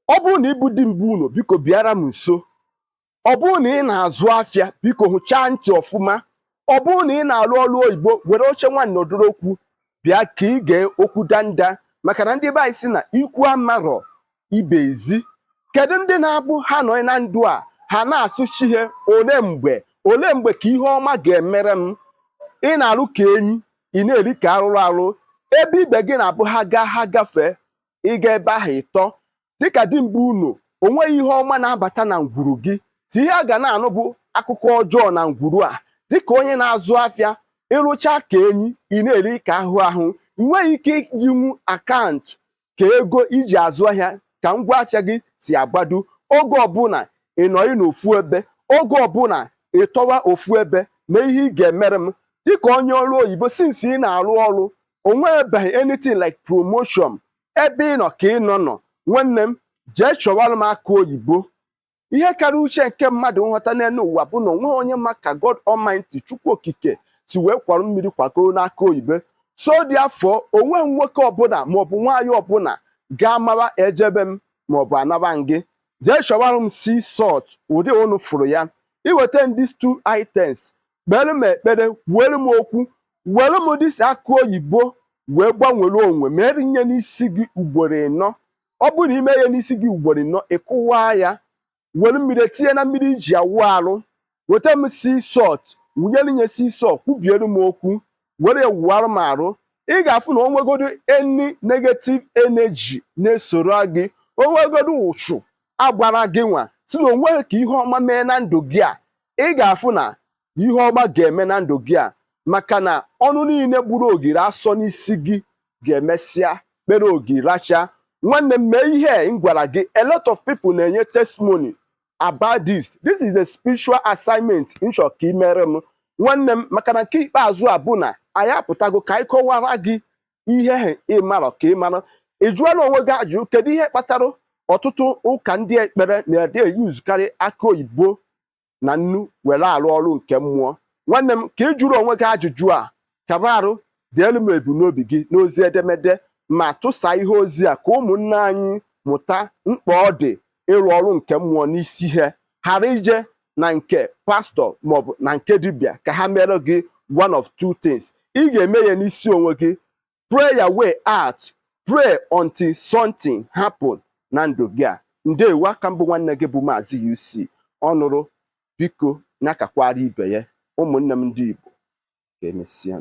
Ọ bụrụ na ịbụ di mbụ unu, biko bịara m nso. Ọ bụrụ na ị na-azụ afịa, biko hụchaa ntị ọfụma. Ọ bụrụ na ị na-arụ ọrụ oyibo, were oche nwanne odoro okwu bịa ka ị gee okwu danda, maka na ndị be anyị si na ikwu amarọ ibe ezi. Kedu ndị na-abụ ha nọ na ndụ a, ha na-asụchi ihe? Ole mgbe, ole mgbe ka ihe ọma ga-emere m? Ị na-arụ ka enyi, ị na-eri ka arụrụ arụ. Ebe ibe gị na-abụ ha gaa, ha gafee, ịga ebe ahụ ịtọ dịka di mbụ unu. O nweghị ihe ọma na-abata na ngwuru gị. Si ihe a ga na-anụ bụ akụkọ ọjọọ na ngwuru a. Dịka onye na-azụ afịa, ịrụcha ka enyi, ị na-eri ka ahụ ahụ. Ị nweghị ike ijinwu account ka ego iji azụ ahịa, ka ngwa afịa gị si agbado. Oge ọbụla ị nọghị n'ofu ebe, oge ọbụla ị tọwa ofu ebe. Na ihe ị ga-emere m dịka onye ọrụ oyibo, since ị na-arụ ọrụ, onwebeghị anything like promotion. Ebe ị nọ ka ị nọ nọ. Nwanne m, jee chọwara m aka oyibo. Ihe karịa uche nke mmadụ nghọta n'elu ụwa bụ na onweghị onye ma ka God Almighty, Chukwu Okike, si wee kwara mmiri kwakọrọ n'aka oyibo. So dị afọ onweghị nwoke ọbụla maọbụ nwaanyị ọbụla ga-amara ejebe m maọbụ anaba m gị. Jee chọwara m sea salt ụdị unu fụrụ ya. Iweta these two items, kpere m ekpere, kwuere m okwu, were m dịsi akụ oyibo wee gbanwere onwe mere nye n'isi gị ugboro 4. Ọ bụrụ na ime ya n'isi gị ugboro 4, ịkụwa ya, were mmiri etinye na mmiri iji awụ arụ. Weta m sea salt, wụnyere nye sea salt, kwubiere m okwu, were ya wụwarụ m arụ. Ị ga-afụ na onwegodo any negative energy na-esoro gị, onwegodo ụchụ agbara gị nwa si na onweghị ka ihe ọma mee na ndụ gị a, ị ga-afụ na ihe ọma ga-eme na ndụ gị a, maka na ọnụ niile gburu ogiri asọ n'isi gị ga-emesịa kpere ogiri racha. Nwanne m, mee ihe m gwara gị. A lot of people na-enye testimony about this. This is a spiritual assignment nchọ ka ị mere m, nwanne m, maka na nke ikpeazụ a bụ na anyị apụtago ka anyị kọwara gị ihe ị marọ ka ị mara. Ị jụọla onwe gị ajụjụ, kedu ihe kpatara ọtụtụ ụka ndị ekpere na-ede eyuzukarị aka oyibo na nnu were arụ ọrụ nke mmụọ? Nwanne m, ka ị jụrụ onwe gị ajụjụ a, kaba arụ deelu m ebumnobi gị n'ozi edemede, ma tụsaa ihe ozi a ka ụmụnne anyị mụta mkpa ọ dị ịrụ ọrụ nke mmụọ n'isi ha, ghara ije na nke pastọ maọbụ na nke dibịa ka ha mere gị one of two things. Ị ga-eme ya n'isi onwe gị. Pray your way out, pray until something happen na ndụ gị a. Ndewo. Aka mbụ, nwanne gị bụ Maazị UC Ọnụrụ. Biko nyakakwara ibe ya, ụmụnne m ndị Igbo. Ka emesịa.